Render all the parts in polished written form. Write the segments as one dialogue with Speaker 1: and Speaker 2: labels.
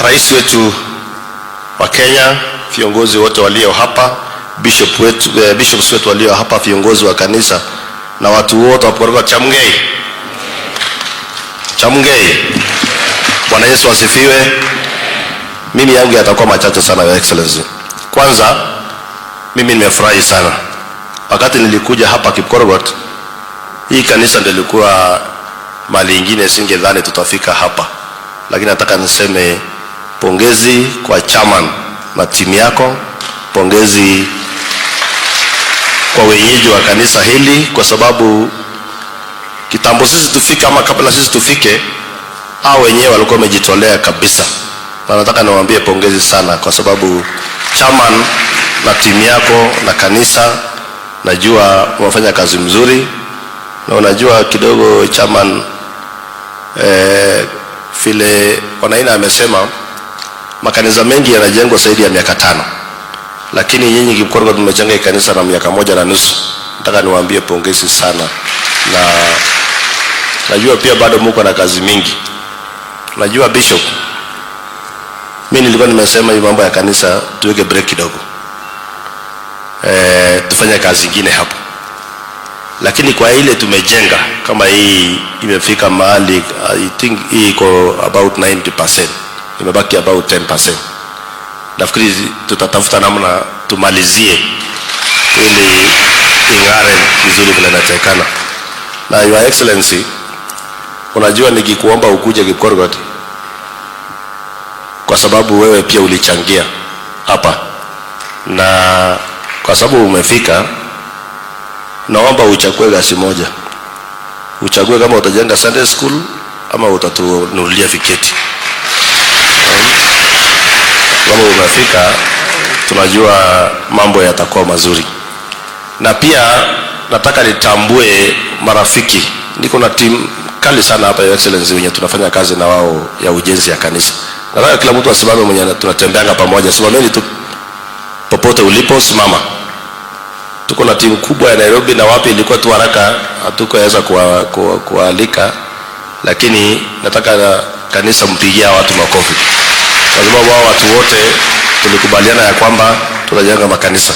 Speaker 1: Rais wetu wa Kenya, viongozi wote walio hapa, bishop wetu, bishops wetu walio hapa, viongozi wa kanisa na watu wote wa Pokot, Chamgei. Chamgei. Bwana Yesu asifiwe. Mimi yangu yatakuwa machache sana, Your Excellency. Kwanza mimi nimefurahi sana wakati nilikuja hapa Kipkorgot, hii kanisa ndio ilikuwa mali ingine, singedhani tutafika hapa, lakini nataka niseme pongezi kwa chairman na timu yako, pongezi kwa wenyeji wa kanisa hili, kwa sababu kitambo sisi tufike ama kabla sisi tufike, hao wenyewe walikuwa wamejitolea kabisa, na nataka niwaambie pongezi sana, kwa sababu chairman na timu yako na kanisa, najua wamefanya kazi mzuri, na unajua kidogo chairman, vile Wanaina amesema makanisa mengi yanajengwa zaidi ya miaka 5, lakini nyinyi Kipkorgot mmejenga kanisa na miaka 1.5. Nataka niwaambie pongezi sana, na najua pia bado muko na kazi mingi. Najua bishop, mimi nilikuwa nimesema hii mambo ya kanisa tuweke break kidogo, tufanye kazi ingine hapo, lakini kwa ile tumejenga kama hii imefika mahali, I think hii iko about 90%, imebaki about 10%. Nafikiri tutatafuta namna tumalizie ili ing'are vizuri vile inatakikana. Na Your Excellency, unajua nikikuomba ukuje Kipkorgot kwa sababu wewe pia ulichangia hapa, na kwa sababu umefika, naomba uchague gasi moja, uchague kama utajenga Sunday school ama utatununulia viketi. Kama umefika, tunajua mambo yatakuwa mazuri. Na pia nataka nitambue marafiki, niko na timu kali sana hapa, Your Excellency, wenye tunafanya kazi na wao ya ujenzi ya kanisa. Nataka kila mtu asimame, mwenye tunatembeanga pamoja, simameni tu popote ulipo, simama. Tuko na timu kubwa ya Nairobi na wapi, ilikuwa tu haraka hatukuweza kualika, lakini nataka kanisa mpigia watu makofi, kwa sababu hao watu wote tulikubaliana ya kwamba tunajenga makanisa.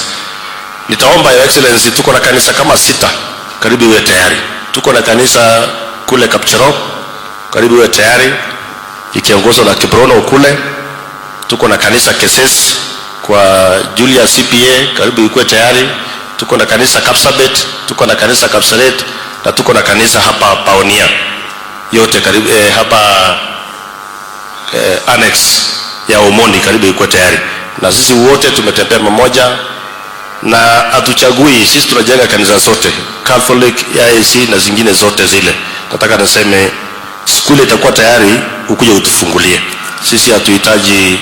Speaker 1: Nitaomba Your Excellency, tuko na kanisa kama sita karibu iwe tayari. Tuko na kanisa kule Kapcherop karibu iwe tayari ikiongozwa na Kiprono kule. Tuko na kanisa Keses kwa Julius CPA karibu ikuwe tayari. Tuko na kanisa Kapsabet, tuko na kanisa Kapsaret na tuko na kanisa hapa Paonia yote karibu, hapa annex ya Omondi karibu ikuwe tayari, na sisi wote tumetembea pamoja na hatuchagui. Sisi tunajenga kanisa zote Catholic, AIC na zingine zote zile. Nataka niseme siku ile itakuwa tayari, ukuje utufungulie. Sisi hatuhitaji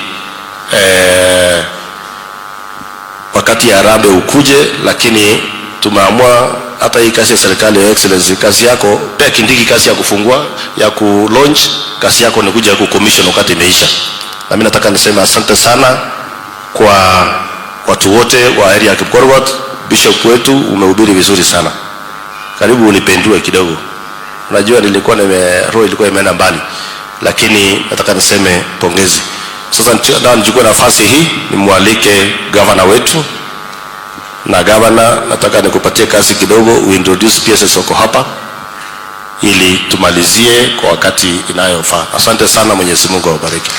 Speaker 1: wakati ya harambee ukuje, lakini tumeamua hata hii kazi ya serikali ya Excellency, kazi yako pea Kindiki kazi ya kufungua ya ku launch, kazi yako ni kuja ku commission wakati imeisha. Na mimi nataka niseme asante sana kwa watu wote wa area ya Kipkorgot. Bishop wetu umehubiri vizuri sana, karibu unipendue kidogo. Unajua nilikuwa nime roho ilikuwa imeenda mbali, lakini nataka niseme pongezi. Sasa nataka nichukue nafasi hii nimwalike gavana wetu, na gavana, nataka nikupatie kazi kidogo, uintroduce PSS wako hapa ili tumalizie kwa wakati inayofaa. Asante sana, Mwenyezi Mungu awabariki.